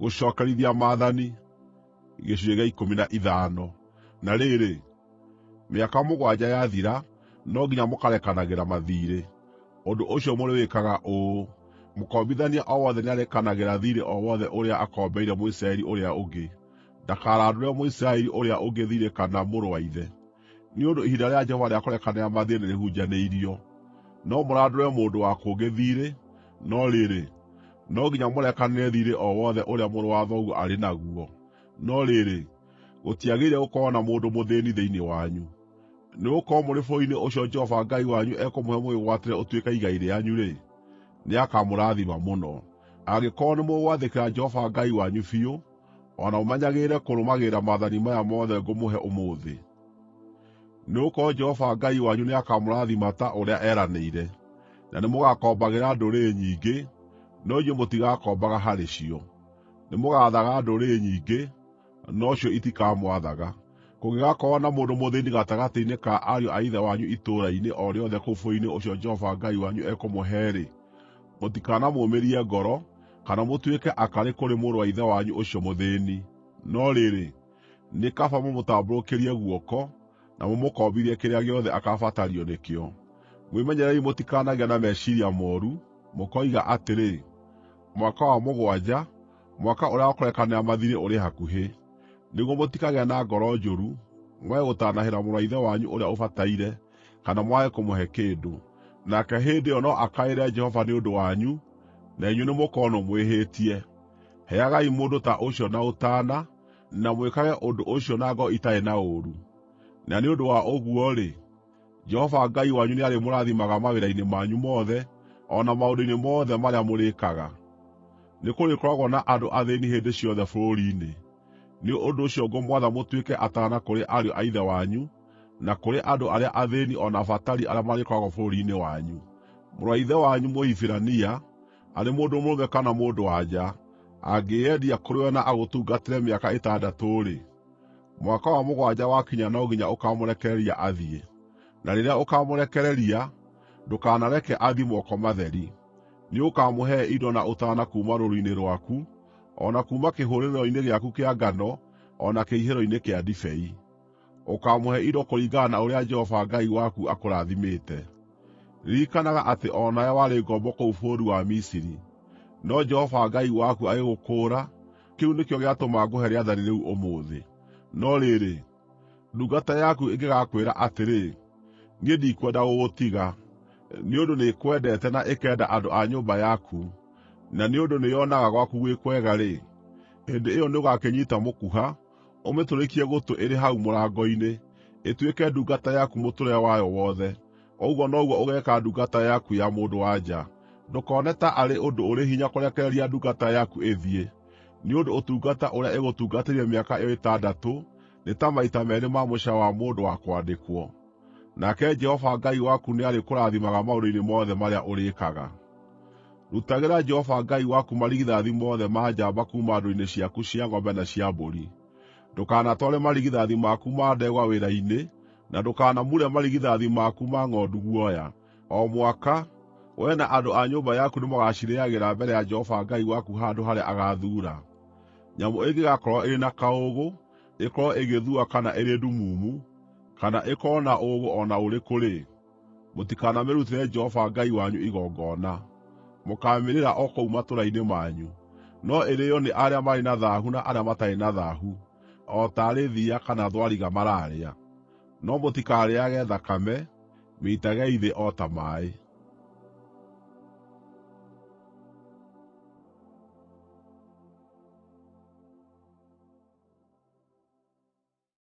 Gũcookerithia Maathani, gĩcunjĩ gĩa 15. Na rĩrĩ, mĩaka mũgwanja yathira, no nginya mũkarekanagĩra mathiirĩ. Ũndũ ũcio mũrĩwĩkaga ũũ: Mũkombithania o wothe nĩarĩkanagĩra thiirĩ o wothe ũrĩa akombeire Mũisiraeli ũrĩa ũngĩ. Ndakarandũre Mũisiraeli ũrĩa ũngĩ thiirĩ kana mũrũ wa ithe, nĩ ũndũ ihinda rĩa Jehova rĩa kũrekanĩra mathiirĩ nĩrĩhunjanĩirio. No mũrandũre mũndũ wa kũngĩ thiirĩ, no rĩrĩ, no nginya mũrekanĩre thiirĩ o wothe ũrĩa mũrũ wa thoguo arĩ naguo. No rĩrĩ, gũtiagĩrĩire gũkorwo na mũndũ mũthĩĩni thĩinĩ wanyu. Nĩgũkorwo mũrĩ bũrũri-inĩ ũcio Jehova Ngai wanyu ekũmũhe mũwĩgwatĩre ũtuĩke igai rĩanyu-rĩ, nĩakamũrathima mũno, angĩkorwo nĩmũgwathĩkĩra Jehova Ngai wanyu biũ, o na mũmenyagĩrĩre kũrũmagĩrĩra maathani maya mothe ngũmũhe ũmũthĩ. Nĩgũkorwo Jehova Ngai wanyu nĩakamũrathima ta ũrĩa eranĩire, na nĩmũgakombagĩra ndũrĩrĩ nyingĩ, no inyuĩ mũtigakombaga harĩ cio. Nĩmũgaathaga ndũrĩrĩ nyingĩ, no cio itikamwathaga. Kũngĩgakorwo na mũndũ mũthĩĩni gatagatĩ-inĩ ka ariũ a ithe wanyu itũũra-inĩ o rĩothe kũu bũrũri-inĩ ũcio Jehova Ngai wanyu ekũmũhe-rĩ, mũtikanamũũmĩrie ngoro, kana mũtuĩke akarĩ kũrĩ mũrũ wa ithe wanyu ũcio mũthĩĩni. No rĩrĩ, nĩ kaba mũmũtambũrũkĩrie guoko, na mũmũkombithie kĩrĩa gĩothe akaabatario nĩkĩo. Mwĩmenyererei mũtikanagĩe na meciiria mooru, mũkoiga atĩrĩ, “Mwaka wa mũgwanja, mwaka ũrĩa wa kũrekanĩra mathiirĩ ũrĩ hakuhĩ,” nĩguo mũtikagĩe na ngoro njũru, mwage gũtaanahĩra mũrũ wa ithe wanyu ũrĩa ũbataire, kana mwage kũmũhe kĩndũ. Nake hĩndĩ ĩyo no akaĩre Jehova nĩ ũndũ wanyu, na inyuĩ nĩmũkonwo mwĩhĩtie. Heagai mũndũ ta ũcio na ũtaana, na mwĩkage ũndũ ũcio na ngoro itarĩ na ũũru. Na nĩ ũndũ wa ũguo-rĩ, Jehova Ngai wanyu nĩarĩmũrathimaga mawĩra-inĩ manyu mothe, o na maũndũ-inĩ mothe marĩa mũrĩĩkaga. Nĩkũrĩkoragwo na andũ athĩĩni hĩndĩ ciothe bũrũri-inĩ. Nĩ ũndũ ũcio ngũmwatha mũtuĩke ataana kũrĩ ariũ a ithe wanyu, na kũrĩ andũ arĩa athĩĩni o na abatari arĩa marĩkoragwo bũrũri-inĩ wanyu. Mũrũ wa ithe wanyu Mũhibirania, arĩ mũndũ mũrũme kana mũndũ-wa-nja, angĩĩendia kũrĩ we na agũtungatĩre mĩaka ĩtandatũ-rĩ, mwaka wa mũgwanja wakinya no nginya ũkaamũrekereria athiĩ. Na rĩrĩa ũkaamũrekereria, ndũkanareke athiĩ moko matheri. Nĩũkamũhe indo na ũtaana kuuma rũũru-inĩ rwaku, o na kuuma kĩhũrĩro-inĩ gĩaku kĩa ngano, o na kĩhihĩro-inĩ kĩa ndibei. Ũkaamũhe indo kũringana na ũrĩa Jehova Ngai waku akũrathimĩte. Ririkanaga atĩ o nawe warĩ ngombo kũu bũrũri wa Misiri, no Jehova Ngai waku agĩgũkũũra. Kĩu nĩkĩo gĩatũma ngũhe rĩathani rĩu ũmũthĩ. No rĩrĩ, ndungata yaku ĩngĩgakwĩra atĩrĩ, “Niĩ ndikwenda gũgũtiga,” nĩ ũndũ nĩĩkwendete na ĩkenda andũ a nyũmba yaku, na nĩ ũndũ nĩyonaga gwaku gwĩ kwega-rĩ, hĩndĩ ĩyo nĩũgakĩnyiita mũkuha, ũmĩtũrĩkie gũtũ ĩrĩ hau mũrango-inĩ, ĩtuĩke ndungata yaku mũtũũrĩre wayo wothe. Ũguo noguo ũgeeka ndungata yaku ya mũndũ-wa-nja. Ndũkone ta arĩ ũndũ ũrĩ hinya kũrekereria ndungata yaku ĩthiĩ, nĩ ũndũ ũtungata ũrĩa ĩgũtungatĩire mĩaka ĩyo ĩtandatũ nĩ ta maita meerĩ ma mũcaara wa mũndũ wa kwandĩkwo. Nake Jehova Ngai waku nĩarĩkũrathimaga maũndũ-inĩ mothe marĩa ũrĩĩkaga. Rutagĩra Jehova Ngai waku marigithathi mothe ma njamba kuuma ndũũru-inĩ ciaku cia ng'ombe na cia mbũri. Ndũkanatware marigithathi maku ma ndegwa wĩra-inĩ, na ndũkanamure marigithathi maku ma ng'ondu guoya. O mwaka, wee na andũ a nyũmba yaku nĩmũgacirĩĩagĩra mbere ya Jehova Ngai waku handũ harĩa agaathuura. Nyamũ ĩngĩgakorwo ĩrĩ na kaũũgũ, ĩkorwo ĩgĩthua kana ĩrĩ ndumumu, kana ĩkorwo na ũũgũ o na ũrĩkũ-rĩ, mũtikanamĩrutĩre Jehova Ngai wanyu igongona. Mũkaamĩrĩĩra o kũu matũũra-inĩ manyu. No ĩrĩĩo nĩ arĩa marĩ na thaahu na arĩa matarĩ na thaahu, o taarĩ thiiya kana thwariga maraarĩa. No mũtikarĩĩage thakame; mĩitagei thĩ o ta maaĩ.